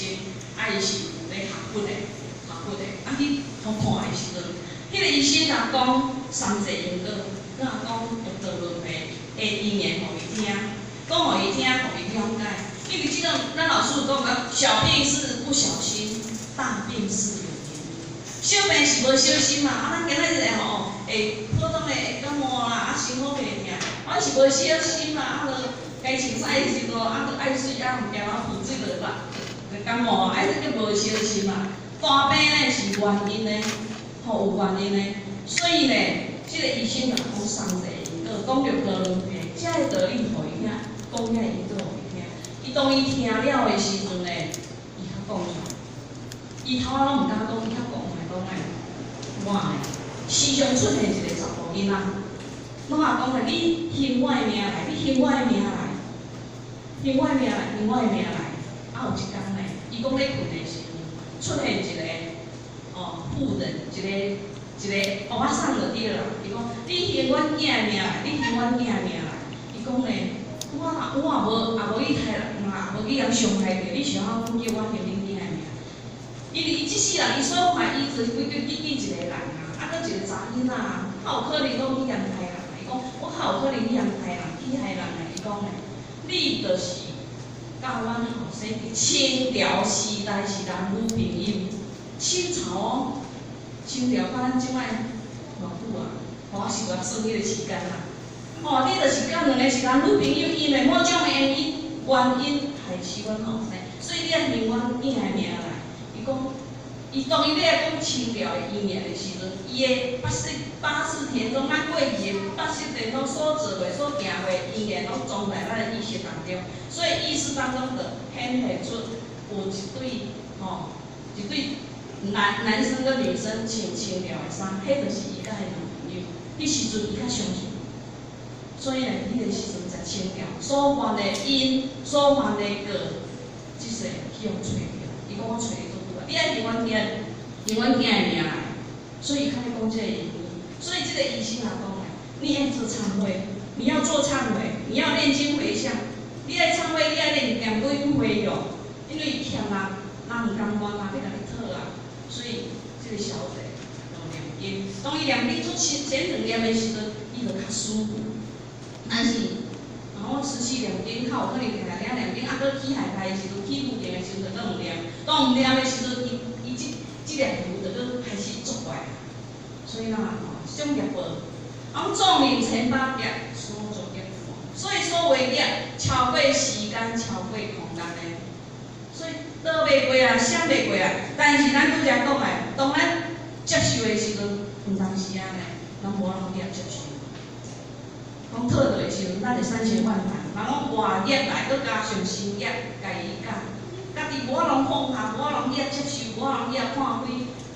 生，啊，伊是有咧學佛的，學佛的，啊去予看的時陣，彼個醫生若講三世因果，閣若講六道輪迴的因緣，予伊聽，講予伊聽，予伊了解。因為這種咱老師有講講，小病是不小心，大病是有原因。小病是無小心嘛，啊，咱今仔日吼，會普通的會感冒啦，啊，辛苦袂疼，阮是無小心嘛，啊，就該穿衫的時陣，啊，就愛水啊，毋驚啊，噴水就落，就感冒啊，這叫無小心嘛。大病呢是原因的，吼有原因的，所以呢，這個醫生若講三世因果，講六道輪迴，這个道理予伊聽，講遐因果予伊聽。伊當伊聽了的時陣呢，伊較講出來，伊頭仔攏毋敢講，伊較講來講來，我呢，時常出現一個查埔囡仔，攏也講咧，你還我的命來，你還我的命來，還我的命來，還我的命來。啊，有一工呢，伊講咧睏的時陣，出現一個哦婦人，一個一個歐巴桑就對啦。伊講，你還阮囝的命來，你還阮囝的命來。伊講呢，我我也無也無去害人，嘛也無去共傷害著，你想要講叫我還恁囝的命？因為伊這世人，伊所看伊就是規矩記記一個人啊，啊，閣一個查囡仔，較有可能講去共害人。伊講，我較有可能去共害人，去害人的。伊講呢，你就是佮阮後生佇清朝時代是男女朋友，清朝哦，清朝到咱這擺偌久啊？我是偌算彼個時間啊？吼，你就是佮兩個是男女朋友，因為某種原因原因害死阮後生，所以你愛還阮囝的命來。伊講，伊當伊咧講清朝的姻緣的時陣，伊的八識八識田中，咱過去的八識田中所做過、所行過的因緣，攏裝在咱的意識當中，所以意識當中就顯現出有一對吼，一對男男生跟女生穿清朝的衫，彼就是伊佮伊男朋友。彼時陣伊較相信，所以呢，彼個時陣在清朝所犯的因、所犯的過，這世去予揣著。伊講我揣你足久啊，你愛還阮囝，還阮囝的命來，所以伊較咧講這個因。所以這個醫生也講咧，你愛做懺悔，你要做懺悔，你要念經迴向，你愛懺悔，你愛念念經迴向，因為欠人，人毋甘願啊，欲共你討啊，所以這個小姐就念經，當伊念經出前兩念的時陣，伊就較舒服。但是，然後持續念經，較有可能定定念經，啊，閣起害害的時陣，起無定的時陣，閣毋念，當毋念的時陣，伊伊這這粒油就閣開始作怪。所以咱吼，這種業報，啊，眾人前八業所作業，所以所為業超過時間，超過空間的，所以躲袂過啊，閃袂過啊。但是咱拄才講的，當咱接受的時陣，有當時啊呢，攏無法度去接受。講討落的時陣，咱會產生怨嘆，人講外業來，閣加上心業，共伊講，家己無法度放下，無法度去接受，無法度去看開，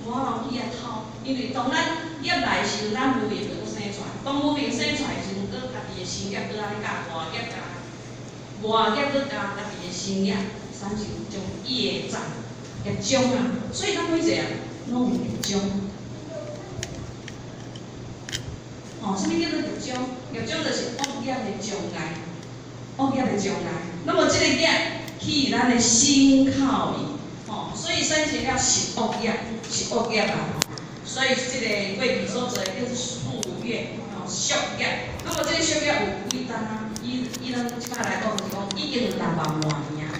無法度去討。因為當咱業來的時陣，咱無明就閣生出來；當無明生出來的時陣，閣家己的心業閣按呢加外業加外業閣加家己的心業，產生一種業障、業障啊。所以咱每一個人攏有業障。吼，啥物叫做業障？業障就是惡業的障礙，惡業的障礙。那麼這個業起咱的心口意，吼，所以產生了十惡業，十惡業啊。所以這個過去所做的叫做宿業，吼，宿業。那麼這個宿業有幾冬啊？以以咱這擺來講，就是講已經有六萬外年啊。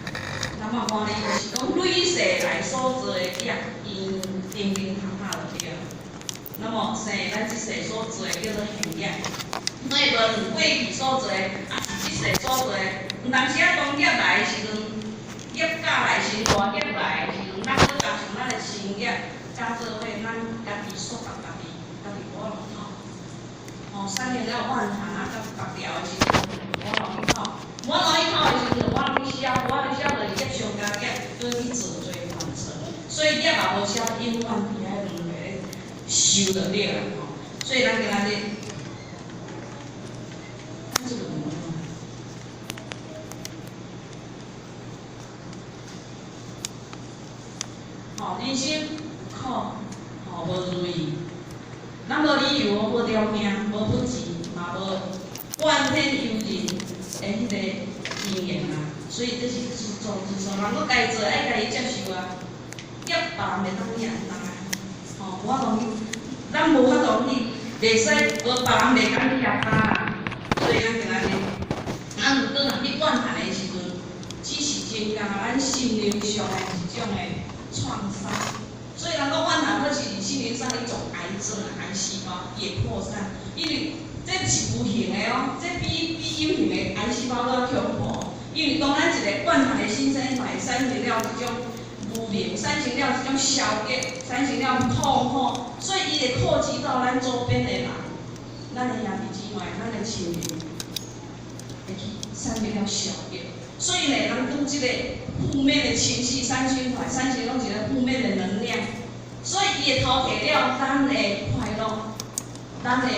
六萬外年就是講累世來所做的業，因定定合合就對。那麼生咱這世所做的叫做現業，所以無論過去所做的，抑是這世所做的，有當時啊當業來的時陣，業加來先大業來的時陣，咱閣加上咱的心業，加做伙，咱家己束縛家己，家己無法度討。吼，產生了怨恨啊，佮縛牢的時陣，無法度去討，無法度去討的時陣，無法度去消，無法度消就是業上加業，閣去造罪犯錯。所以業也無消，永遠佇遐輪迴咧受就對啦吼。所以咱今仔日，咱這個吼，人生苦，吼無如意，咱無理由、無條件、無本錢，嘛無怨天尤人的彼個經驗啊，所以這是自作自受。人閣該做愛共伊接受的，啊，業別人袂當去承擔，吼，無法度去，咱無法度去，袂使無別人袂敢去承擔啦。所以咱今仔日，咱如果若去怨恨的時陣，只是增加咱心靈上的一種的創傷。所以人講怨恨，彼是心靈上的一種癌症、癌細胞也擴散，因為這是無形的哦，這比有形的癌細胞閣較恐怖。因為當咱一個怨恨的心生來，產生了一種無明，產生了一種消極，產生了痛苦，所以伊會擴及到咱周邊的人，咱的兄弟姊妹、咱的親人，會去產生了消極。所以呢，人拄這個負面的情緒產生出來，產生攏一個負面的能量，所以伊會偷提了咱的快樂，咱的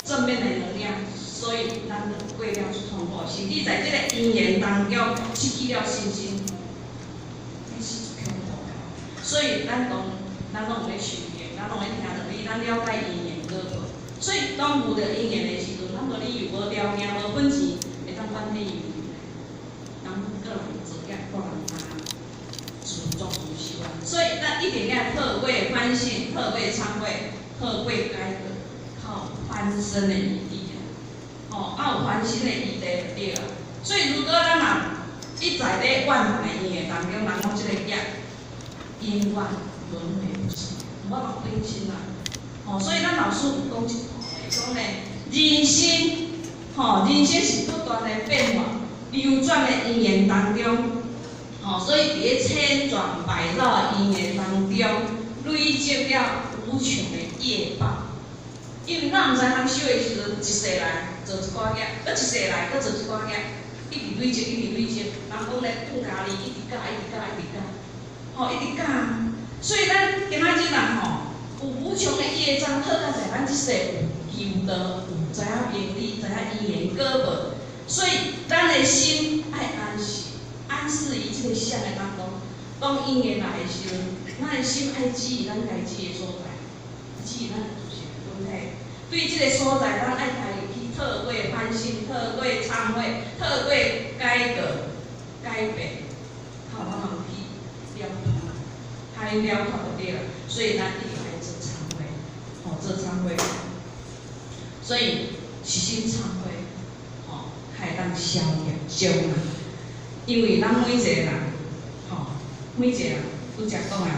正面的能量，所以咱就過了足痛苦，甚至在這個因緣當中失去了信心，彼是足恐怖的。所以咱當咱攏有咧修行，咱攏咧聽道理，咱了解因緣果報。所以當遇著因緣的時陣，咱無理由、無條件、無本錢，會當怨天尤人。人個人做業，個人擔，自作自受啊。所以咱一定要透過反省、透過懺悔、透過改過，較有翻身的餘地啊！吼，啊有翻身的餘地就對啊。所以如果咱若一再咧怨恨的因緣當中，人講這個業因緣輪迴不息，無法度轉身啦。吼，所以咱老師有講一句話，講咧，人生，吼，人生是不斷的變化、流轉的因緣當中，吼，所以佇咧千轉百繞的因緣當中，累積了無窮的業報。因為咱毋知通修的時陣，一世來做一寡業，閣一世來閣做一寡業，一直累積，一直累積。人講咧，放咖喱一直加，一直加，一直加，吼，一直加。所以咱今仔日人吼，有無窮的業障，好佳哉咱這世有求道，有知影義理，知影因緣果報，所以咱的心愛安息，安適於這個相的當中。當因緣來的時陣，咱的心愛止於咱該止的所在，止於咱自性的本體。對這個所在，咱愛家己去透過反省、透過懺悔、透過改過、改變，較有法度去了脫，較了脫就對了。所以咱一定愛做懺悔，吼，做懺悔。所以實心懺悔，吼，較會當消業障啊。因為咱每一個人，吼，每一個人，拄才講啊，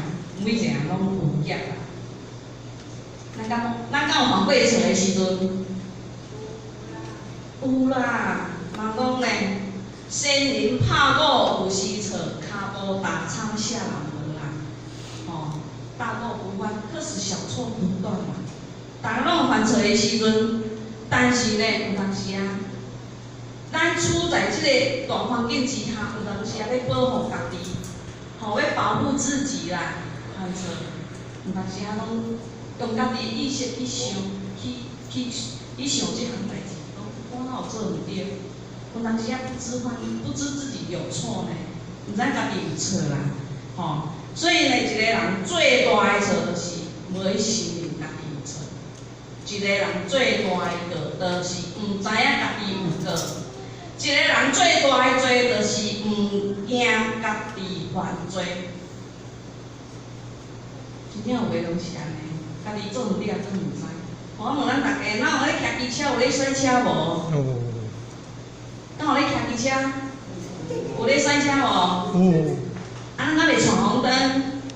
每一個人攏有業啊。咱敢有犯過錯的時陣？有啦，人講咧，仙人拍鼓有時錯，跤步踏倉下人無啦。吼，大過不犯，可是小錯不斷嘛。逐家攏有犯錯的時陣，但是呢，有當時啊，咱處在這個大環境之下，有當時啊，欲保護家己，吼，欲保護自己啦，犯錯，有當時啊，攏用家己的意識去想，去想這項代誌，講我哪有做毋對？有當時啊，不知犯，不知自己有錯呢，毋知家己有錯啦，吼。所以呢，一個人最大的錯就是無去承認家己有錯。一個人最大的過，就是毋知影家己有過。一個人最大的罪，就是毋驚家己犯罪。真正有的攏是按呢，家己做毋對也做毋知。我問咱大家，哪有咧騎機車有咧駛車無？有。敢有咧騎機車？有咧駛車無？有。啊，咱敢袂闖紅燈？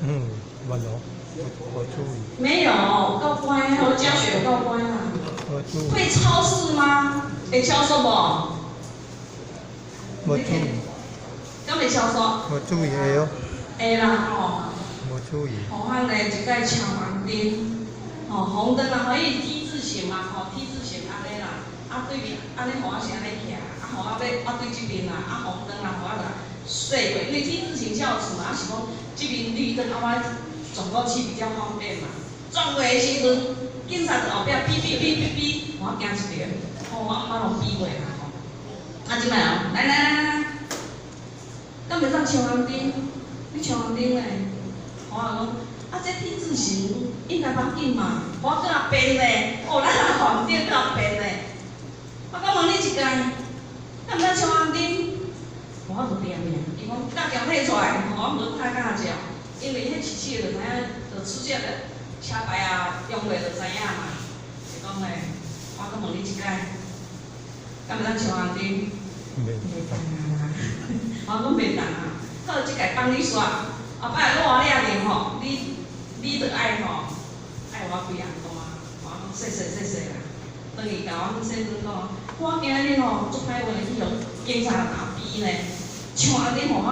嗯，無咯，無注意。沒有，夠乖，我教學夠乖啦。無注意。會超速嗎？會超速無？無注意。敢會超速？無注意會哦。會啦吼。無注意。吼，阮咧一擺闖紅燈，吼紅燈啊，予伊 T 字形嘛，吼 T 字形按呢啦，啊對面按呢予我是按呢徛，啊予我欲啊對這邊啦，啊紅燈啦，予我共踅過，因為 T 字形才有厝嘛，啊是講這邊綠燈啊，我轉過去比較方便嘛。轉過的時陣，警察佇後壁嗶嗶嗶嗶嗶，我驚一跳，吼我毋捌予嗶過啦吼。啊這擺哦，來來來來，敢袂當闖紅燈？你闖紅燈咧？我講，啊這 T 字形應該無要緊嘛，我閣較變咧，哦咱若紅燈閣較變咧。我閣問你一擺，敢毋知闖紅燈？我就定命，伊講駕照摕出來，我無帶駕照。為彼試試就知影，就出只咧車牌啊用過就知影嘛。是講咧，我閣問你一擺，敢會當搶紅燈？袂。袂當啊！我講袂當啊。好，這擺放你煞，後擺我掠著吼，你著愛吼，愛我開紅單。我講謝謝謝謝啦。轉去共阮先生講，我今日吼足歹運去予警察共比呢，搶紅燈予我，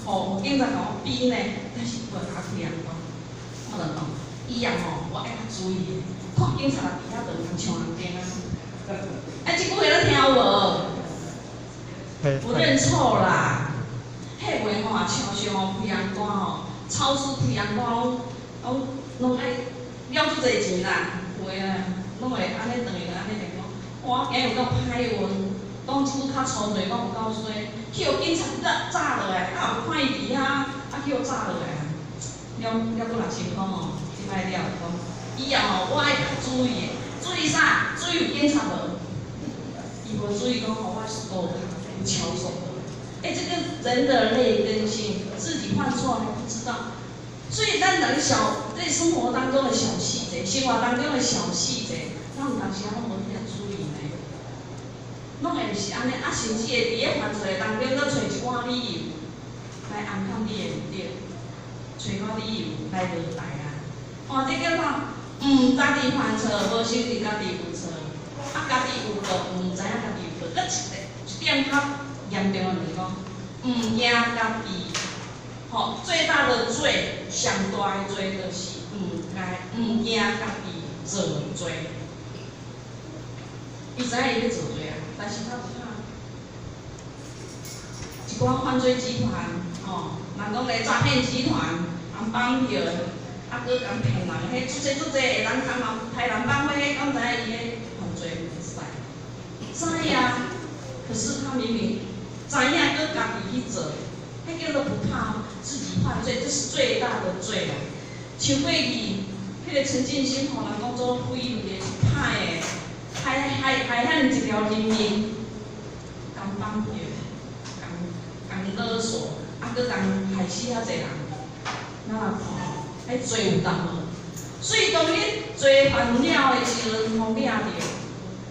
吼，警察共我比呢，但是無共我開紅單。我就講，以後吼，我愛較注意的，看警察佇遐就毋通搶紅燈啊。啊，這句話你聽有無？不認錯啦。彼話吼，像像吼開紅單吼，超速開紅單攏攏攏愛了足濟錢啦，有的啊，攏會按呢轉去就按呢講。我今日有夠歹運，講這句較粗嘴，講有夠衰，去予警察紮紮落來，啊有看伊佇遐，啊去予紮落來啊。了了，閣6000箍吼，這擺了講，以後吼我愛較注意的，注意啥？注意有警察無？伊無注意講吼，我速度有超速無？欸，這個人的劣根性，自己犯錯還不知道，所以咱人小在生活當中的小細節，生活當中的小細節，咱有當時仔攏無遐注意呢，攏會是按呢，啊，甚至會佇咧犯錯的當中，閣揣一寡理由來掩藏你的毋對，揣寡理由來落台啊。哦，這叫啥？毋家己犯錯，無承認家己有錯，啊，家己有錯，毋知影家己有錯，閣一個一點較嚴重的就是講，毋驚家己，吼，最大的罪，上大的罪就是毋該毋驚家己做罪。伊知影伊咧做罪啊，但是他不怕。一寡犯罪集團，吼，人講咧詐騙集團，人綁票，啊，閣共騙人，彼足濟足濟的人通人殺人放火，彼敢知影伊咧犯罪毋知？知啊，可是他明明知影，閣家己去做，彼叫做不怕自己犯罪，這是最大的罪啊！像過去，彼個陳進興，予人講做匪的，歹的，害害害遐爾一條人命，共綁票，共共勒索，啊，閣共害死遐濟人，咱來看，彼罪有重無？所以當伊罪犯了的時陣，予掠著；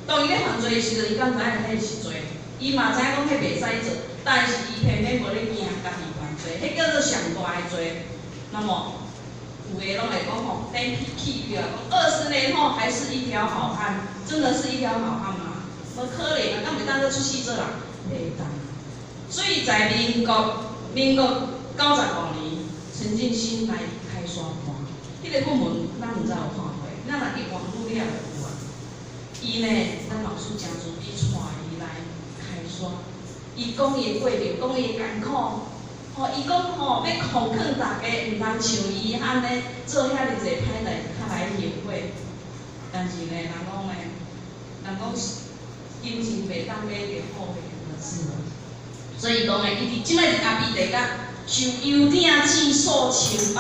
當伊咧犯罪的時陣，伊敢知影彼是罪？伊嘛知影講彼袂使做，但是伊偏偏無咧驚家己犯罪，彼叫做上大的罪。那麼有的攏會講吼，等去起來講20年後還是一條好漢，真的是一條好漢嗎？無可能啊，敢會當閣出世做人？袂當。所以在民國95年，陳進興來開山判，彼個新聞咱毋知有看過，咱若去網路了就有啊。伊呢，咱老師誠慈悲，帶伊來開山，伊講伊的過程，講伊的艱苦，吼，伊講吼，欲奉勸大家毋通像伊按呢做遐爾濟歹代志，較來後悔。但是呢，人講呢，人講金錢袂當買著後悔兩個字。所以講呢，伊佇這擺佇阿鼻地獄受幽鼎箭數千擺，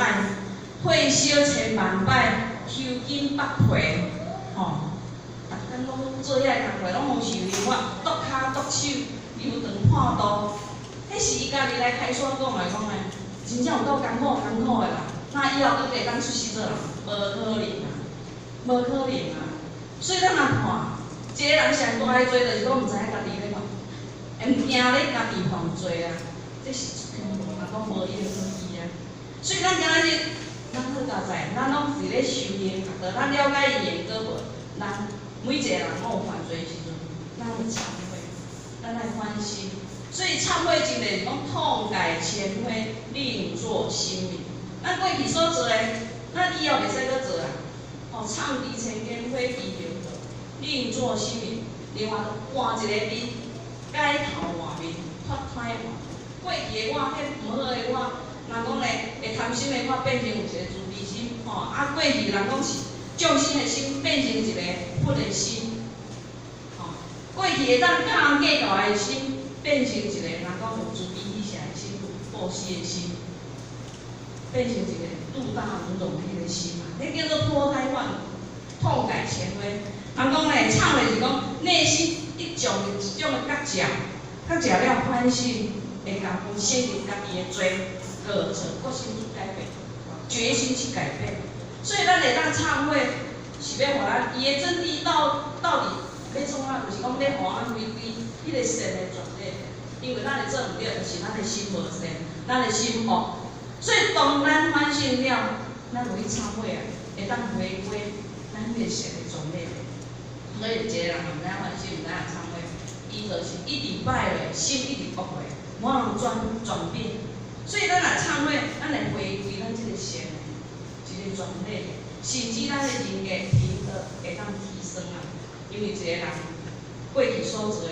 火燒千萬擺，抽筋剝皮，吼，逐工攏做遐個工課，攏予受刑罰，剁跤剁手，留腸破肚。彼是伊家己來開山講來講呢，真正有夠艱苦艱苦的啦。那以後閣會當出世做人？無可能啊，無可能啊。所以咱若看，一個人上大的罪就是講毋知影家己咧犯，毋驚咧家己犯罪啊，這是足恐怖，人講無藥可醫啊。所以咱今仔日，咱好佳哉，咱攏是咧修行學道，咱了解因果無？人每一個人攏有犯罪的時陣，咱會懺悔，咱愛反省。所以懺悔真濟是講痛改前非，另作新命。咱過去所做的，咱以後袂使閣做啊。哦，懺除前嫌，悔其過，另作新命。另外換一個面，改頭換面，脫胎換骨。過去的我，彼毋好的我，人講咧，會貪心的我變成有一個慈悲心，吼啊，過去人講是眾生的心變成一個佛的心，吼，過去會當佮人計較的心，變成一個人講有慈悲喜捨的心，有布施的心，變成一個度大無容彼個心嘛，彼叫做脫胎換骨，痛改前非。人講咧，懺悔是講內心一種一種的覺察，覺察了反省，會共承認家己的罪過錯，決心去改變，決心去改變。所以咱會當懺悔，是欲予咱伊的真諦到底欲創啥？就是講欲予咱回歸彼個善的轉捩。因為咱會做毋對，就是咱的心無善，咱的心惡。所以當咱反省了，咱有去懺悔啊，會當回歸咱彼個善的轉捩。所以一個人毋知影反省，毋知影懺悔，伊就是一直歹落，心一直惡落，無法度轉變。所以咱若懺悔，咱會回歸咱這個善的一個轉捩，甚至咱的人格品德會當提升啊。因為一個人過去所做的，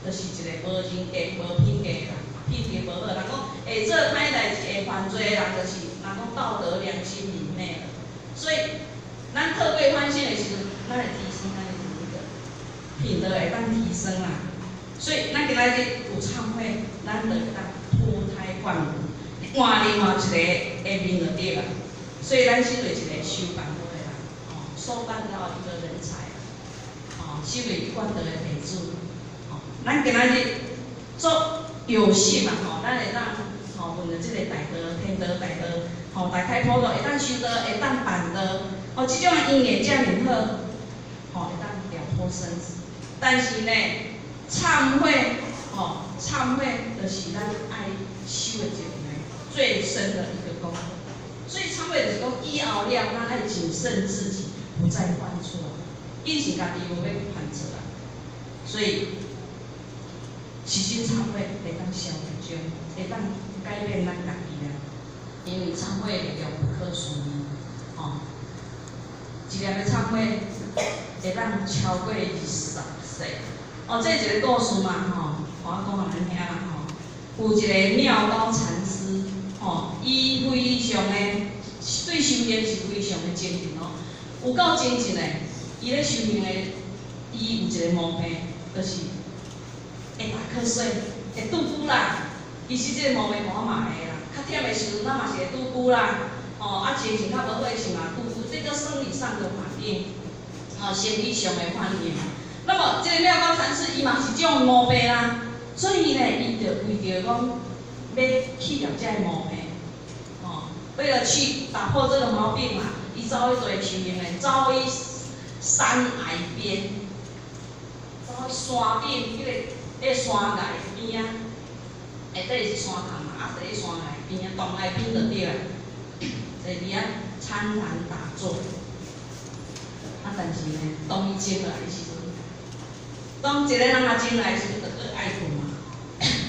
就是一個無人格、無品格的人，品格無好。人講會做歹代誌、會犯罪的人，就是人講道德良心泯滅了。所以，咱透過反省的時陣，咱會提升咱的人格，品德會當提升啊。所以，咱今仔日有懺悔，咱就會當脫胎換骨，換另外一個的面就對啦。所以，咱身為一個修辦道的人，哦，修辦道一個人才，哦，身為一貫道的弟子，哦，咱今仔日做有心啊，吼，咱會當吼問著這個大道、天道大道，吼，大開普度會當修道，會當辦道，哦，這種的因緣遮爾好，吼，會當了脫生死。但是呢，懺悔，吼，懺悔就是咱愛修的一個最深的一個功課。所以懺悔就是講，以後了，咱愛謹慎自己，不再犯錯。以前家己無欲犯錯啊，所以實心懺悔會當消業障，會當改變咱家己啊。因為懺悔力量不可思議，吼，一粒的懺悔會當超過20世。哦，這一個故事嘛，吼，我講予咱聽啦，吼。有一個妙高禪師，吼，伊非常的對修行是非常的精進哦，有夠精進的。伊咧修行的，伊有一個毛病，就是會打瞌睡，會拄久啦。其實這個毛病我嘛會啦，較忝的時陣，咱嘛是會拄久啦。吼，啊精神較無好的時嘛拄久，這個生理上的反應，吼，生理上的反應。那麼這個妙高禪師伊嘛是這種毛病啦，所以呢，伊就為著講欲去掉這个毛病，吼，為了去打破這個毛病嘛，伊走去做修行的，走去山崖邊，走去山頂，彼個山崖邊仔，下底是山崁嘛，啊，佇咧山崖邊仔，懸崖邊就對啦，坐佇遐參禪打坐。啊，但是呢，當伊靜落來的時陣，當一個人若靜落來的時陣，就閣愛睏嘛。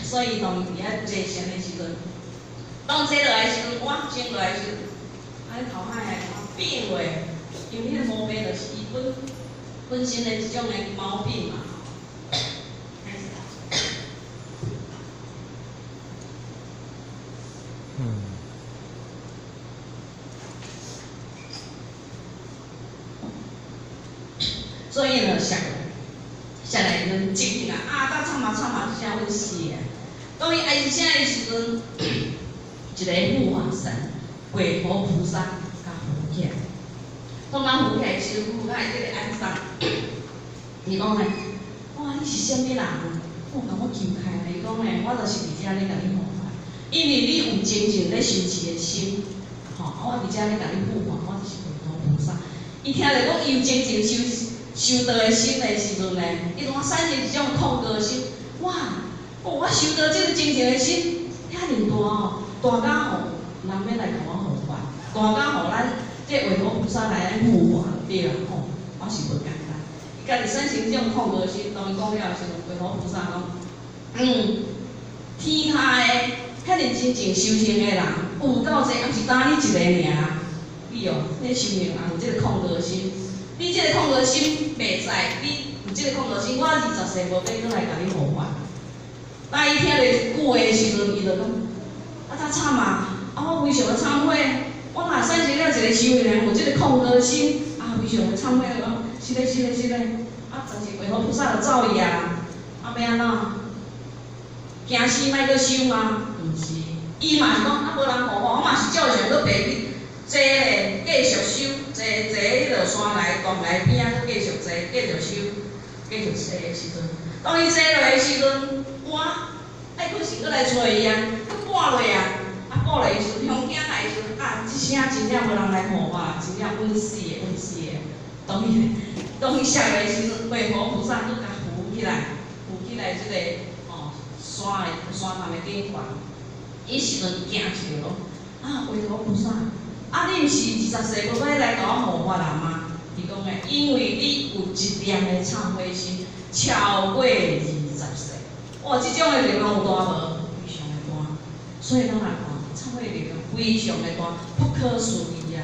所以當伊佇遐坐禪的時陣，當坐落來的時陣，哇，靜落來的時陣，啊，頭殼會變落，因為彼個毛病就是伊本身的一種的毛病嘛。所以呢，下來陣靜靜啊，啊，當慘啊慘啊，這聲阮死啊！當伊哀一聲的時陣，一個護法神、韋陀菩薩共扶起來。當咱扶起來的時陣，扶起來這個安上，伊講呢，哇，你是啥物人？我共我求開來，伊講呢，我就是佇遮咧共你護法，因為你有精進咧修持的心，吼，啊，我佇遮咧共你護法，我就是韋陀菩薩。伊聽著講伊有精進修道的心的時陣呢，伊就產生一種控告心，哇！哦，我修道這個精進的心遐爾大哦，大甲吼人欲來共我護法，大甲予咱這韋陀菩薩來咱護法對啦吼，我是無簡單。伊家己產生這種控告心，當伊講了的時陣，韋陀菩薩講，天下的遐爾精進修行的人有夠濟，抑毋是單你一個爾。你哦，你修行也有這個控告心。你這個控告心袂使，你有這個控告心，我20世無欲閣來共你護法。當伊聽著這句話的時陣，伊就講：啊，遮慘啊！啊，我非常的懺悔，我若產生了一個修行人有這個控告心，啊，非常的懺悔，講是咧是咧是咧，啊，但是韋陀菩薩就走去啊，啊，欲按怎？驚死莫閣修嗎？毋是，伊嘛是講啊，無人護法，我嘛是照常閣爬去坐咧，繼續修，坐坐彼落山崖懸崖邊仔，閣繼續坐，繼續修，繼續坐的時陣，當伊坐落的時陣，哇！愛困神閣來揣伊啊，閣跋落啊，啊跋落的時陣，鄉囝來的時陣，啊，這聲真正無人來護我，真正穩死的，穩死的。當伊當伊摔的時陣，彌陀菩薩閣共扶起來，扶起來這個吼山的山巖的頂懸。伊時陣驚一下，啊，彌陀菩薩，啊，你毋是二十世無欲來共我護法啦嗎？伊講的，因為你有一念的懺悔心，超過二十世。哇，這種的力量有大無？非常的大。所以咱來看，懺悔力量非常的大，不可思議啊！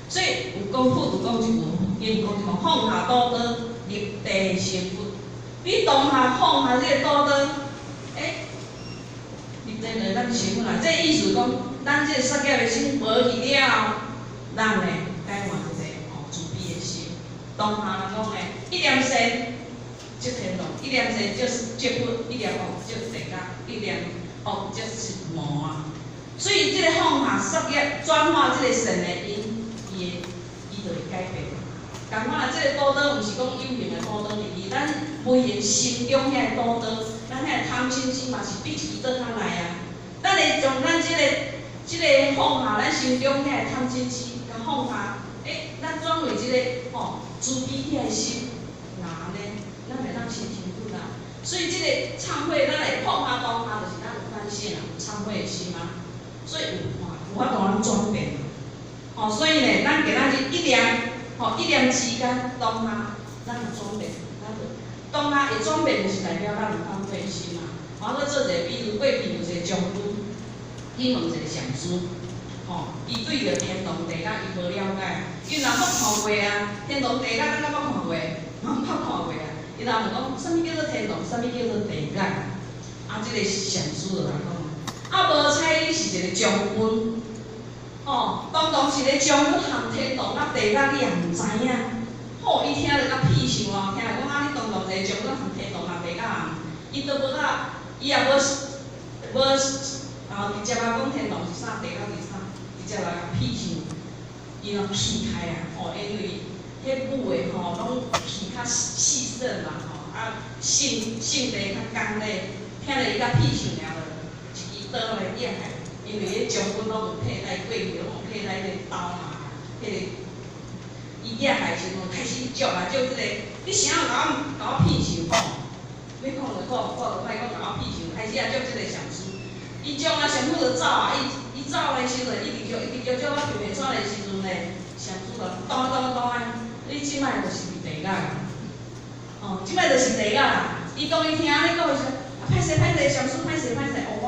所以有講佛有講一句，伊有講一句，放下屠刀，立地成佛。你當下放下這個屠刀，欸，立地就會當成佛啦。這意思講，咱這個殺業的心無去了，咱呢改換一個吼慈悲的心。當下人講呢，一念善則天堂，一念善則則佛，一念惡則地獄，一念惡則是魔啊。所以這個放下殺業，轉化這個善的因，伊會伊就會改變。仝款啊，這個屠刀毋是講有形的屠刀入去，咱無形心中遐個屠刀，咱遐個貪嗔痴嘛是對一支刀仔來啊。咱會將咱這個放下咱心中遐個貪嗔痴，共放下，欸，咱轉為這個吼慈悲遐個心，若按呢，咱會當成成佛啊。所以這個懺悔，咱會放下當下，就是咱有反省啊，有懺悔的心啊。所以有有法度通轉變。吼，所以呢，咱今仔日一念，吼，一念之間，當下咱有轉變，咱就當下會轉變，就是代表咱有反悔心啊。我閣做一個比喻，過去有一個將軍去問一個禪師，吼，伊對著天堂地獄伊無了解，伊若捌看過啊，天堂地獄咱敢捌看過？嘛毋捌看過啊。伊若問講，啥物叫做天堂，啥物叫做地獄？啊，這個禪師就來講，啊，無彩你是一個將軍，吼，當當一個將軍含天堂佮地獄，你也毋知影。吼，伊聽著佮屁想哦，聽著講啊，你當當一個將軍含天堂含地獄也毋，伊都無甲，伊也無無啊，直接啊講天堂是啥，地獄是啥，直接來共屁想，伊攏氣開啊，吼，因為彼武的吼攏氣較氣盛嘛吼，啊性性地較剛烈，聽著伊佮屁想爾就一支刀來掠來，因為彼將軍攏有佩戴過去攏有佩戴彼個刀嘛，彼個伊掠來時陣開始啄啊啄這個，你啥人共我共我騙想吼？欲講就講，講就莫講共我騙想，開始啊啄這個禪師，伊啄啊禪師就走啊，伊伊走的時陣一直啄一直啄啄到揹袂煞的時陣咧，禪師就當當當啊，你這擺就是佇地獄啊，哦，這擺就是地獄啦。伊當伊聽按呢講的時陣，啊歹勢歹勢，禪師歹勢歹勢，哦我，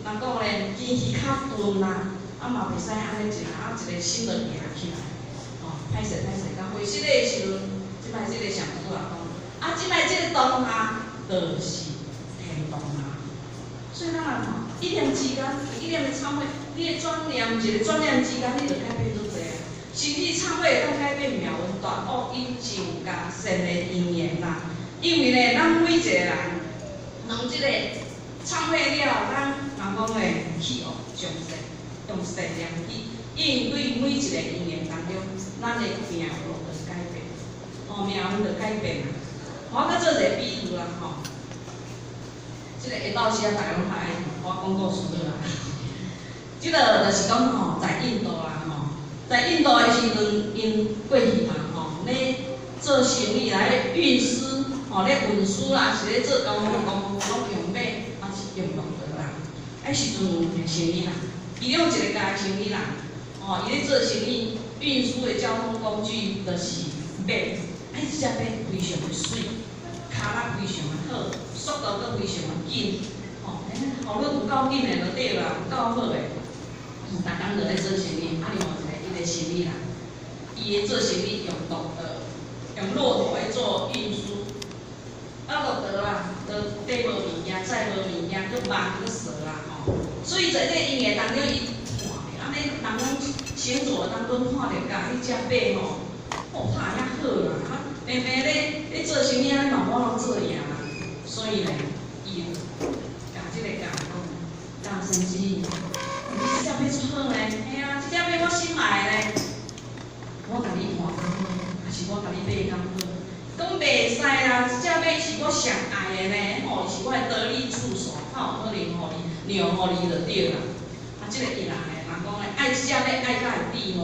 人講咧機器較鈍啦，啊嘛袂使按呢一下啊一個心就行起來，哦，歹勢歹勢，共回失的時陣，這擺這個禪師也講，啊這擺這個當下就是天堂啊。所以咱來看，一念之間，一念的懺悔，你的轉念一個轉念之間，你就改變足濟啊。甚至懺悔會當改變命運、斷惡因、上加善的因緣啦。因為呢，咱每一個人，用這個懺悔了，咱人講咧去惡從善，用善念去應對每一個因緣當中，咱的命運就改變，吼，命運就改變啊。我閣做一個比喻啦，吼。這個下晝時啊，逐家攏較愛我講故事好啦。這個就是講吼，在印度啦吼，在印度的時陣，𪜶過去嘛吼，咧做生意來運輸，吼咧運輸啦，是咧做交通工具，攏用馬，抑是用駱駝啦。彼時陣有一個生意人，其中一個家生意人，吼，伊咧做生意，運輸的交通工具就是馬，啊，這隻馬非常的媠，跤力非常的好，速度閣非常的緊，吼，效率有夠緊的就對啦，有夠好的。逐工就咧做生意，啊，另外一個伊個生意人，伊咧做生意用駱駝，用駱駝來做運輸，啊，駱駝啊，就缀無物件，載無物件，閣慢閣趖啦吼。所以在這個因緣當中，伊看著，按呢人攏行走當中看著，共彼隻馬吼，哦，拍遐好啦，啊，平平咧咧做生意，按呢嘛無法度做贏啦。所以咧，伊就共這個教講，教先生，你這隻馬足好呢，嘿啊，這隻馬我新買的呢，我共你換好，抑是我共你買敢好？講袂使啦，這隻馬是我上愛的呢，吼，是我的得力助手，較有可能予你讓予你就對啦。啊，這個伊人呢，人講咧愛愛這隻馬愛甲會變爛，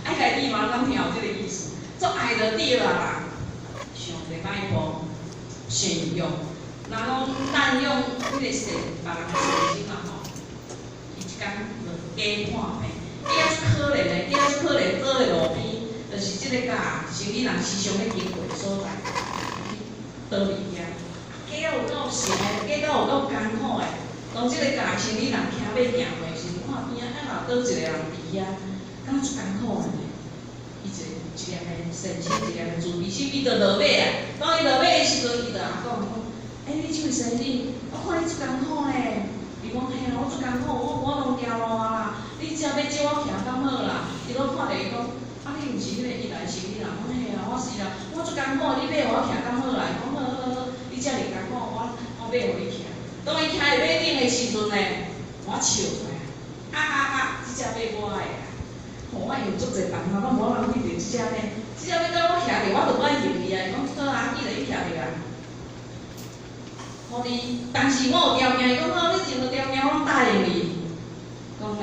愛共伊變爛，敢聽有這個意思？足愛就對啊啦。上帝歹報，善用，人講濫用彼個善，別人的善心啦吼，伊一工就假破病，假足可憐的，假足可憐，倒佇路邊，就是這個共生理人時常咧經過的所在，倒佇遐，假有夠善的，假到有夠艱苦的。當這個共生理人騎馬行過的時陣，看邊仔啊，若倒一個人佇遐，敢若足艱苦的呢？伊一個一粒的善心，一粒的慈悲心，伊就落馬啊。當伊落馬的時陣，伊就阿講講：欸，你這位仙女，我看你足艱苦呢。伊講：嘿啊，我足艱苦，我無法度行路啊啦。你這馬借我騎敢好啦？伊攏看著伊講：啊，你毋是彼個伊來生理人？講嘿啊，我是啦。我足艱苦，你馬予我騎敢好啦？伊講好好好，你遮爾艱苦，我馬予你騎。當伊徛佇馬頂的時陣呢，我笑出來，啊啊啊！這隻馬我的啊！吼，我用足濟辦法，攏無人得著這隻馬。這隻馬當我徛著，我就無愛用伊啊。伊講好啊，既然你徛著啊，予你。但是我有條件，伊講好，你任何條件我攏答應你。講呢，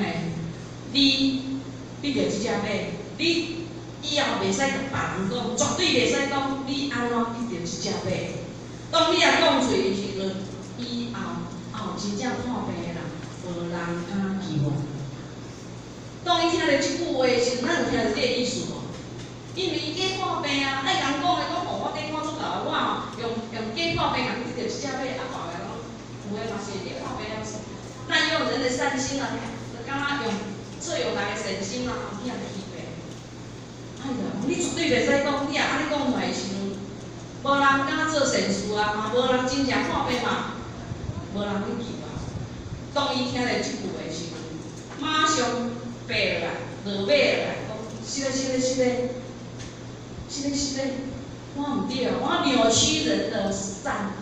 你得著這隻馬，你以後袂使共別人講，絕對袂使講你按怎得著這隻馬。當你若講出的時陣，以後後真正破病的人，無人敢欺負。當伊聽著這句話的時陣，咱有聽著這個意思無？因為伊假破病啊，愛共講的講吼，我假看足𠢕的，我吼用假破病共得著這隻馬，啊，別个攏有的嘛是會假破病啊，濫用人的善心啊，就感覺用錯用人的善心啊，去予欺騙。啊，伊就講你絕對袂使講，你若按呢講出來的時陣，無人敢做善事啊，嘛無人真正破病嘛，無人去救啊。當伊聽著這句話的時陣，馬上爬落來，落馬落來，講是咧是咧是咧，是咧是咧，我毋對，我扭曲人的善，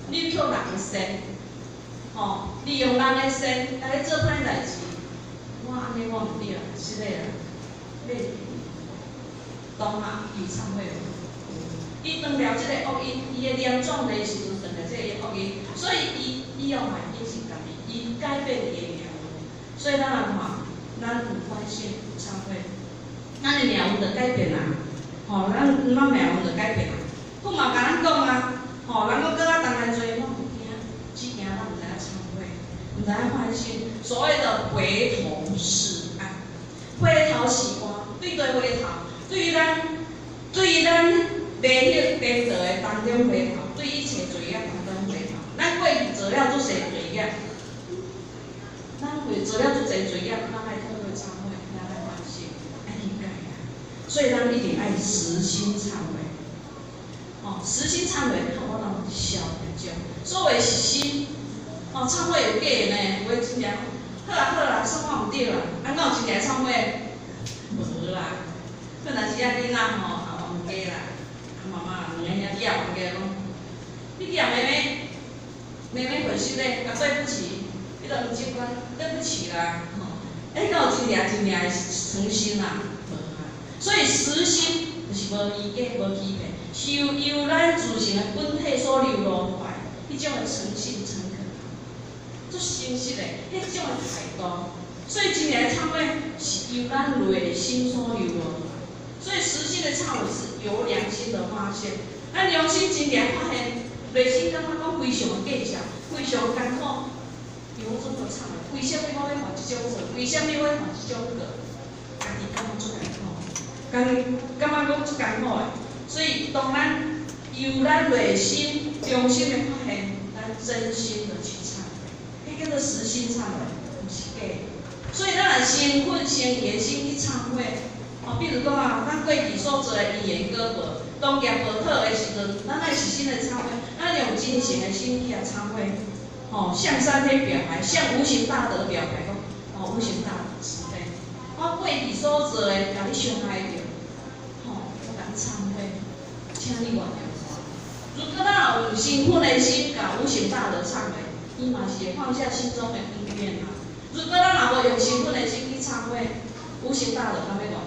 扭曲人的善，吼，利用人的善來做歹代誌，我按呢我毋對，是咧啦，欲當下伊懺悔。伊斷了這個惡因，伊的念轉的時陣斷了這個惡因，所以伊以後嘛會變成家己，伊改變伊的命運。所以咱來看，咱有反省有懺悔，咱的命運就改變啦。吼，咱命運就改變啦。佛嘛共咱講啊，吼，人講閣較重來做，我毋驚，只驚咱毋知影懺悔，毋知影反省。所謂的回頭是岸，回頭是岸，對佗回頭？對於咱迷惑顛倒的當中回頭，對一切罪業當中回頭。咱過去做了足濟罪業，咱會做了足濟罪業，咱愛透過懺悔，咱愛反省，愛去改啊。所以咱一定愛實心懺悔。哦，實心懺悔較有法度消業障。所謂實心，哦，懺悔有假的呢，有的真正好啊好啦，算我毋對啦，啊，哪有真正懺悔？無啦，可若是仔囡仔吼，也冤家啦。媽媽兩个兄弟也冤家講，你去共妹妹，妹妹回信咧，啊對不起，你都毋習慣，對不起啦，吼，欸，敢有真正真正的誠心啊？無啊，所以實心就是無虛假、無欺騙，是由咱自性的本體所流露出來，彼種的誠信、誠懇，足誠實的，彼種的態度。所以真正的懺悔是由咱內心所流露出來。所以實心的懺悔是由良心的發現，咱良心真正發現，內心感覺講非常的計較，非常艱苦，由我怎做懺悔？為啥物我欲犯這種錯？為啥物我欲犯這種過？家己感覺足艱苦，感覺講足艱苦的。所以當咱由咱內心良心的發現，咱真心的去懺悔，彼叫做實心懺悔，毋是假的。所以咱若誠懇誠意的心去懺悔。哦，比如講啊，咱過去所做的因緣果報，當業報討的時陣，咱愛實心的懺悔，咱用真誠的心去懺悔，吼，向三天表白，向無形大德表白，講，哦，無形大德慈悲，我過去所做的，共你傷害著，吼，我共你懺悔，請你原諒我。如果咱有誠懇的心，共無形大德懺悔，伊嘛是會放下心中的恩怨啊。如果咱若無用誠懇的心去懺悔，無形大德敢欲原諒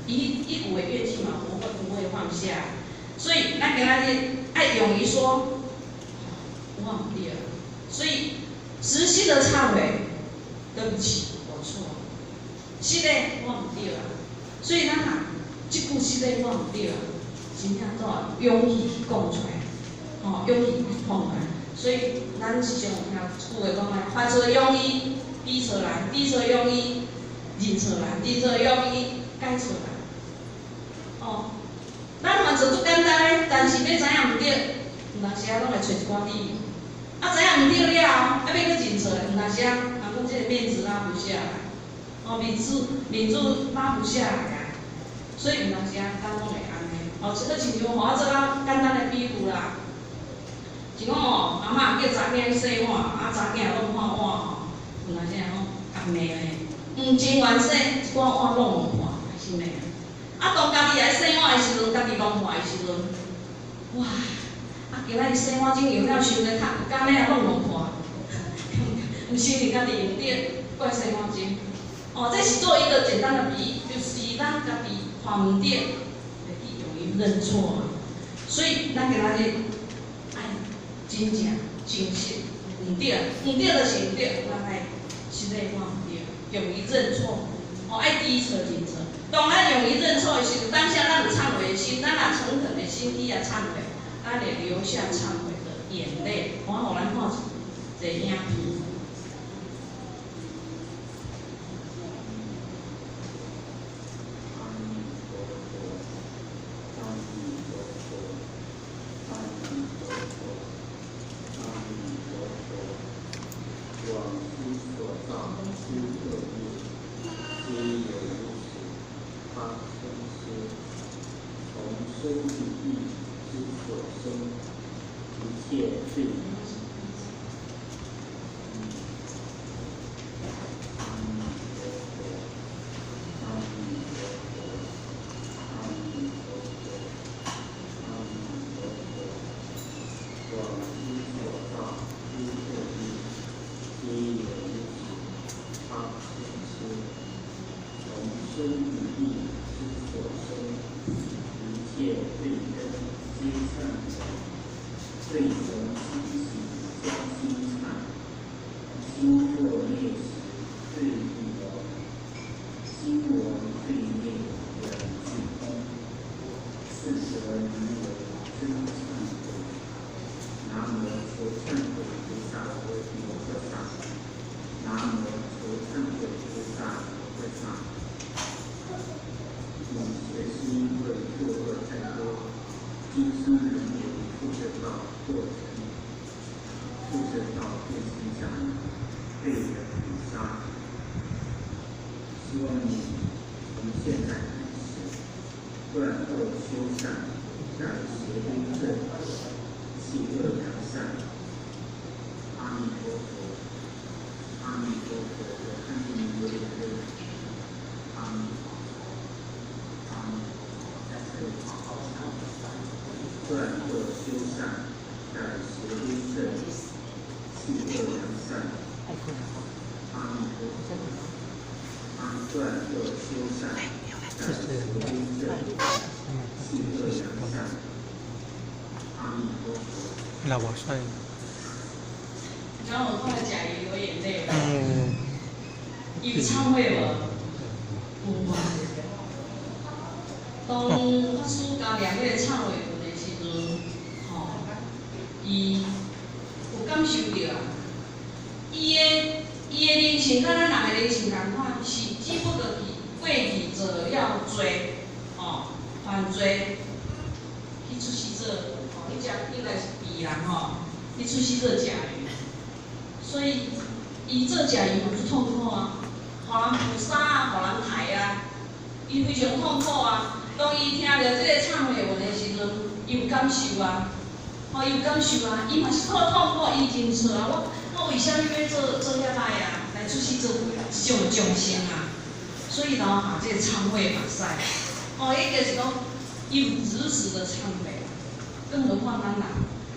伊？伊伊有的怨氣嘛，不會放下。所以咱今仔日愛勇於說，我毋對。所以實心的懺悔，對不起，我錯。是咧，我毋對啊。所以咱若這句實咧，我毋對啊，真正都要勇氣去講出來，吼，勇氣去講出來。所以咱時常有聽一句話講咧，犯錯容易，知錯難；知錯容易，認錯難；認錯容易，改錯難。哦，咱犯錯足簡單咧，但是欲知影毋對，有當時仔攏會揣一寡理由。啊，知影毋對了後，啊欲閣認錯，有當時仔人講這個面子拉不下來，哦，面子面子拉不下來啊。所以有當時仔咱攏會按呢。哦，這個親像予我做較簡單的比喻啦，像講哦，阿嬤叫查囝去洗碗，啊查囝攏破碗吼，有當時仔講共罵咧，毋情願洗，一寡碗攏有破，還是罵。啊，當家己來洗碗的時陣，家己弄破的時陣，哇！啊，今仔日洗碗精用了傷濟讀，敢若攏弄破，毋承認家己用對，怪洗碗精。哦，這是做一個簡單的比喻，就是咱家己犯毋對，會去容易認錯啊。所以咱今仔日愛真正真實，毋對，毋對就是毋對，咱愛實在我毋對，勇於認錯。哦，愛知錯認錯。當咱勇於認錯的時陣，當下咱有懺悔的心，咱若誠懇的心去啊懺悔，咱會流下懺悔的眼淚。我予咱看一個影片。阿彌陀佛，阿彌陀佛，阿彌陀佛，阿彌陀佛。往昔所造諸惡業，皆由如此貪嗔痴，從身語意之所生一切罪業。阿彌陀佛，阿彌陀佛，阿彌陀佛，阿彌陀佛。往昔所造諸惡業，皆由如此貪嗔痴，從身語意之所生一切罪根皆懺悔，罪從心起將心懺，心作業時罪亦亡，心亡罪業兩俱空，是則名為真懺悔。南無求懺悔菩薩摩訶薩，南無求懺悔菩薩摩訶薩。以前是因為作惡太多，今生人為畜生道墮成畜生道變成甲魚，被人捕殺。希望你從現在開始斷惡修善，改邪歸正，棄惡揚善。阿彌陀佛，阿彌陀佛，我看見你流眼淚。阿彌陀佛，阿彌陀佛，在這裡好好懺悔，斷惡修善，改邪歸正，棄惡揚善。阿彌陀佛，阿斷惡修善，改邪歸正，棄惡揚善。阿彌陀佛。流目屎。然後我看到食魚流眼淚。伊有懺悔無？有啊。當法師教念彼個懺悔文的時陣，吼，伊有感受著啊。伊的人生佮咱人的人生仝款，是只不過是過去做了罪，吼，犯罪，去出世做，吼，彼隻應該是鄙人吼，去出世做食魚，所以伊做食魚嘛足痛苦啊，予人捕殺啊，予人害啊，伊非常痛苦啊。當伊聽著這個懺悔文的時陣，伊有感受啊，吼，伊有感受啊，伊嘛是好痛苦，伊認錯啊，我為啥物欲做遐歹啊？來出世做這種眾生啊？所以流下這個懺悔目屎。哦，伊就是講，伊有如實的懺悔，更何況咱人，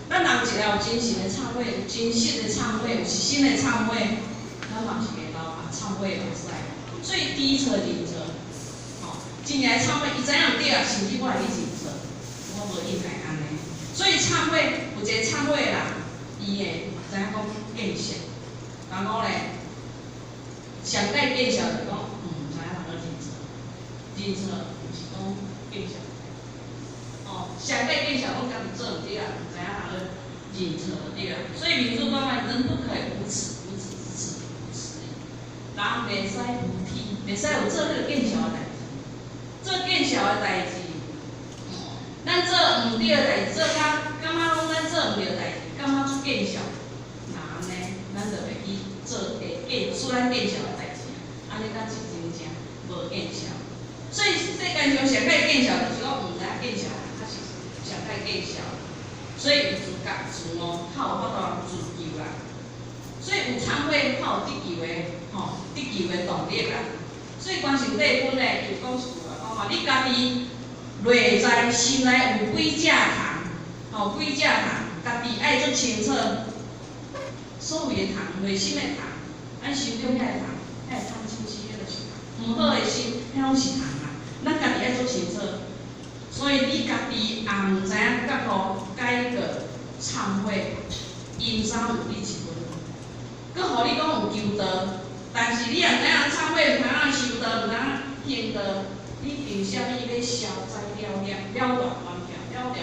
咱人一個有真心的懺悔，有真實的懺悔，有實心的懺悔，咱嘛是會流下懺悔目屎。所以知錯認錯，吼，真正懺悔，伊知影毋對啊，甚至我會去認錯，我無應該按呢。所以懺悔有一個懺悔的人，伊會知影講見識，然後咧，上蓋見識就講，毋知影人認錯毋是講見笑。哦，上底見笑講家己做毋對啊，毋知影哪去認錯就對啊。所以民主講啊，人不可以無恥，無恥之恥，無恥。人袂使無恥，袂使有做彼個見笑的代誌，做見笑的代誌，咱做毋對的代誌，做較感覺講咱做毋對的代誌，感覺足見笑，若按呢，咱就袂去做會見使咱見笑的代誌，按呢才是真正無見笑。所以世間上上較見笑，就是講毋知影見笑，較是上較見笑。所以有自覺自悟，較有法度自救啦。所以有懺悔，較有得救的吼，得救的動力啦。所以關聖帝君咧，伊有講一句話，講話你家己內在心內有幾隻蟲，吼幾隻蟲，家己愛足清楚。所謂的蟲，內心的蟲，咱心中遐個蟲，遐個貪嗔痴，彼就是蟲。毋好的心，彼攏是蟲啊。咱家己愛足清楚。所以你家己也毋知影覺悟改過懺悔，陰三有你一分。閣予你講有求道，但是你也毋知影懺悔，毋知影修道，毋知影行道，你憑啥物欲消災了業、了斷冤結、了掉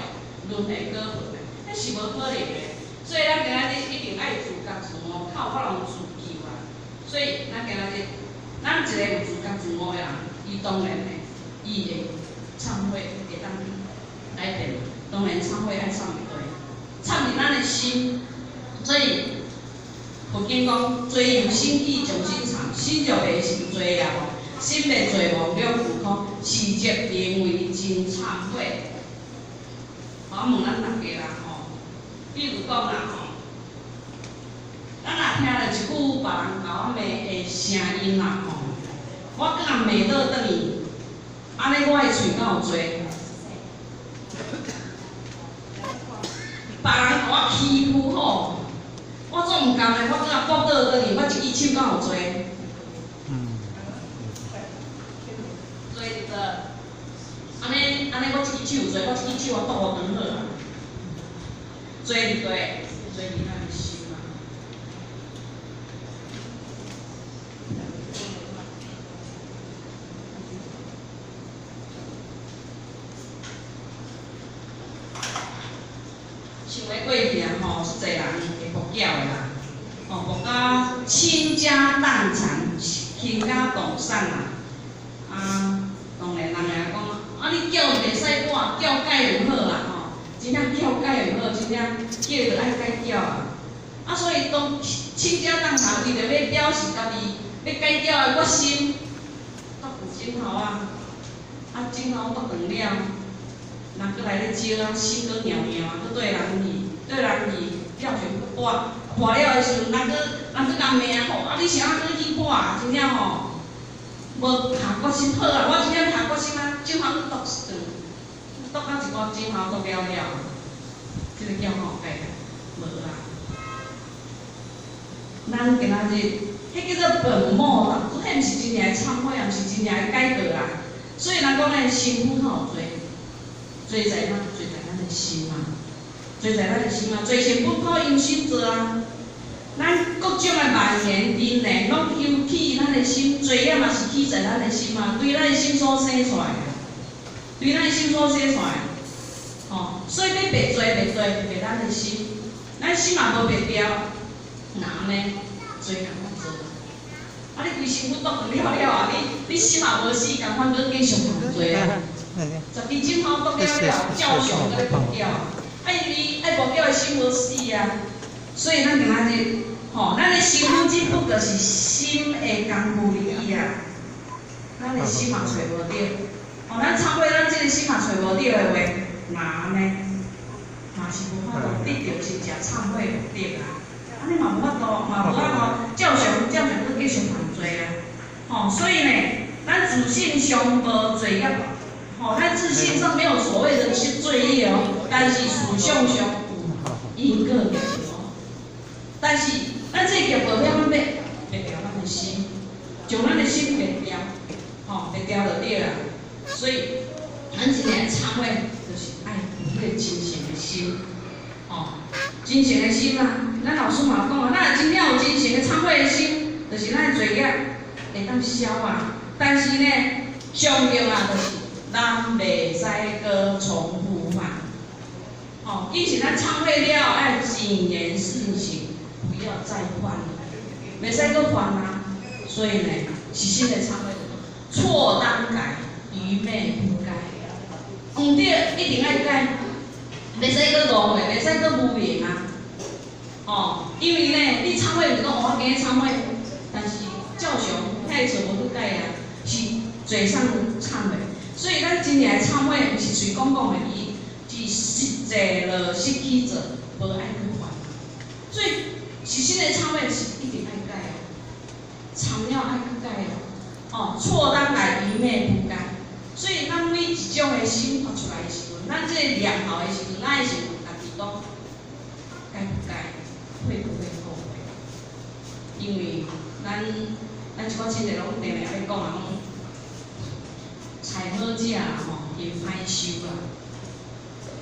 輪迴果報呢？彼是無可能的。所以咱今仔日一定愛自覺自悟，較有法度自救啊。所以咱今仔日，咱一個有自覺自悟的人，伊當然呢，伊會懺悔，會當改變。當然懺悔愛懺會對，懺佇咱的心。所以佛經講，罪由心起，將心懺，心就袂是罪啊！心袂罪亡了苦空，是則名為真懺悔。我問咱大家啦吼，比如講啦吼，咱若聽著一句別人共我罵的聲音啦吼，我閣共罵倒轉去，按呢我的喙敢有罪？別人共我欺負吼，我總毋甘的，我閣共駁倒轉去，我一支手敢有罪？罪佇佗？按呢按呢，我這支手有罪，我這支手我剁予斷好啊。罪佇佗？罪佇咱的心啊。想欲過去啊吼，足濟人會縛繳的啦，吼縛甲傾家蕩產、傾家蕩產啦。啊，當然人會講，啊你繳袂使倚，繳改就好啦吼，真正繳改就好，真正叫伊就愛改繳啊。啊，所以當傾家蕩產，為著欲表示家己欲改繳的決心，剁有指頭啊，啊指頭剁斷了。人閣來咧招啊，心閣硬硬啊，閣對人去，對人去，了想閣跋，跋了的時陣，人閣共罵吼，啊你是按怎去跋？真正吼，無下決心好啊！我真正下決心啊，指頭去剁斷，剁到一寡指頭剁了了，這个叫吼改無啦。咱今仔日，彼叫做本末倒置，彼毋是真正的懺悔，也毋是真正的改過啦。所以人講咱的身軀較有罪。罪在哪？罪在咱的心啊！罪在咱的心啊！罪性本苦由心造啊！咱各種的妄言、諍言，攏由起咱的心，罪業嘛是起在咱的心啊，對咱的心所生出來的，對咱的心所生出來的，吼！所以欲滅罪，滅罪，滅咱的心，咱心嘛無滅掉，若按呢，罪共款做。啊！你規身軀剁斷了了啊！你心嘛無死，共款閣繼續犯罪啊！十支指頭剁了了，照常閣咧縛繳。啊，因為愛縛繳的心無死啊，所以咱今仔日，吼，咱的身軀這不過是心的工夫而已啊。咱的心嘛揣無著，吼，咱懺悔咱這个心嘛揣無著的話，若按呢，嘛是無法度得著真正懺悔目的啊。按呢嘛無法度，嘛無法度，照常照常閣繼續犯罪啊。吼，所以呢，咱自信上無罪業。吼，咱自信上沒有所謂的罪業哦，但是思想上有因果業哦。但是咱這個業報要滅，滅掉咱的心，將咱的心滅掉，吼，滅掉就對啦。所以咱真正懺悔，就是愛有彼個真誠的心，吼，真誠的心啊。咱老師嘛講啊，咱若真正有真誠的懺悔的心，就是咱的罪業會當消啊。但是呢，上重要就是咱袂使閣重複犯。吼，其實咱懺悔了後，愛謹言慎行，不要再犯了，袂使閣犯啊。所以呢，實心的懺悔就是錯當改，愚昧不改。毋對，一定愛改，袂使閣誤會，袂使閣無明啊。哦，因為呢，你懺悔毋是講我今日懺悔，但是照常遐個錯無去改啊，是嘴上懺悔。所以咱真正的懺悔，毋是喙講講的，伊是實際落實去做，無愛去犯。所以實心的懺悔是一定愛改哦，懺了愛去改哦。哦，錯當改，愚昧不改。所以咱每一種的心發出來的時陣，咱這個念頭的時陣，咱會是問家己講，該不該，會不會後悔？因為咱一寡親戚攏定定咧講啊，講菜好食啦吼，又歹修啦。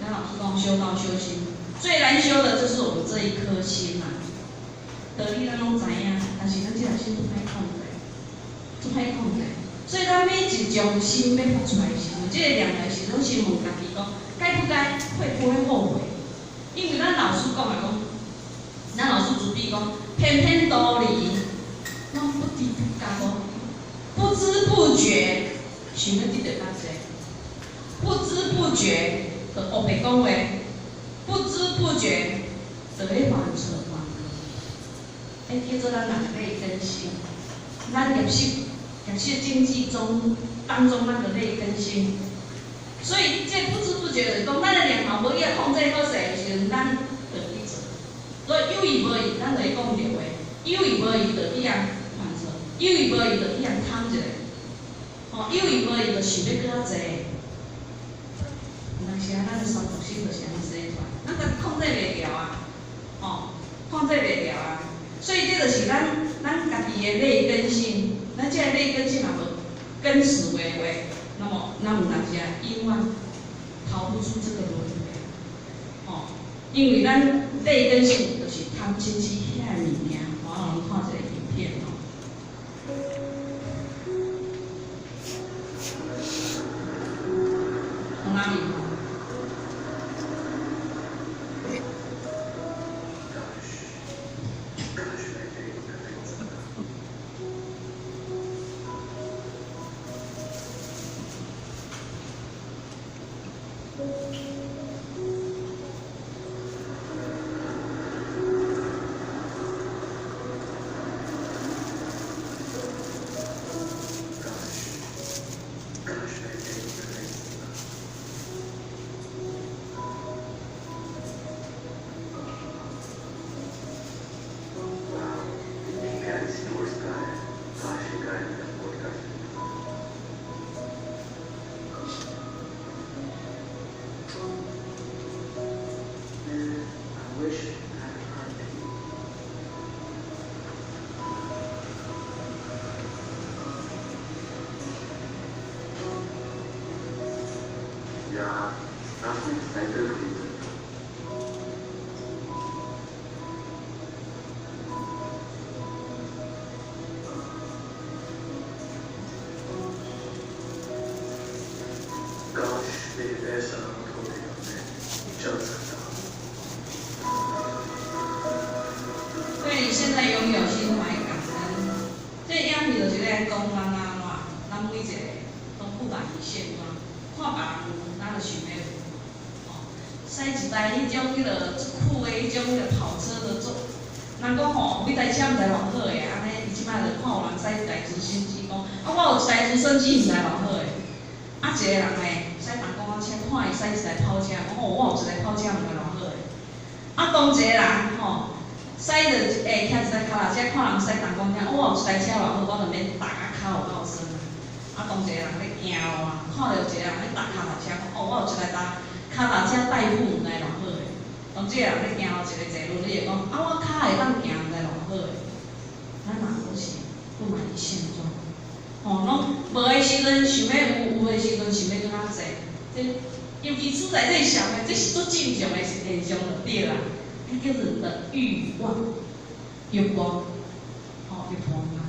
咱老師講修道修心，最難修的就是我們這一顆心啦。道理咱攏知影，但是咱這顆心足歹控制，足歹控制。所以咱每一種心欲發出來的時陣，這個念頭的時陣，先問家己講，該不該，會不會後悔？因為咱老師講的講，咱老師慈悲講，偏偏多年，攏不知不覺哦，不知不覺想欲得著較濟，不知不覺就烏白講話，不知不覺就咧亂扯亂講，彼叫做咱人劣根性，咱業習。業習經濟中當中那個劣根性，所以這不知不覺就是講，咱的念頭無去控制好勢的時陣，咱就去做。所以有意無意，咱就會講著話；有意無意，就去予犯錯；有意無意，就去予貪一下。吼，有意無意就想欲閣較濟。有當時啊，咱的三毒心就是按呢生出來，咱家己控制袂牢啊，吼，控制袂牢啊。所以這就是咱家己的劣根性。咱這個劣根性若無根死為話，那麼咱有當時啊，永遠逃不出這個輪迴。吼，因為咱劣根性就是貪嗔痴遐個物件，我予咱看一個影片吼。從哪裡？यार, आपने साइकिल खरीदी। काश मेरे पैर सलामत होते और मैं चल सकता। 對你現在擁有心懷感恩，這影片就是咧講咱按怎，咱每一個攏不滿意現狀，看別人有，咱就想欲有，吼，駛一台彼種彼落足酷的彼種彼落跑車就足，人講吼，每台車毋知偌好的，按呢伊這擺就看有人駛一台直升機，講啊我有一台直升機毋知偌好的，啊一個人呢駛重公仔車，看伊駛一台跑車，講吼我有一台跑車毋知偌好的，啊當一個人吼。駛著會騎一台跤踏車，看人駛重公車，我有一台車偌好，我就免踏甲跤有夠酸啊！啊，當一個人咧行路啊，看著一個人咧踏跤踏車，講哦，我有一台踏跤踏車代步毋知偌好个。當這個人咧行路一個坐輪椅會講，啊，我跤會當行毋知偌好个。咱人攏是不滿意現狀，吼，攏無的時陣想欲有，有的時陣想欲閣較濟。這尤其處在這個社會，這是足正常的現象就對啦。彼叫做人的慾望，欲望，吼，欲望。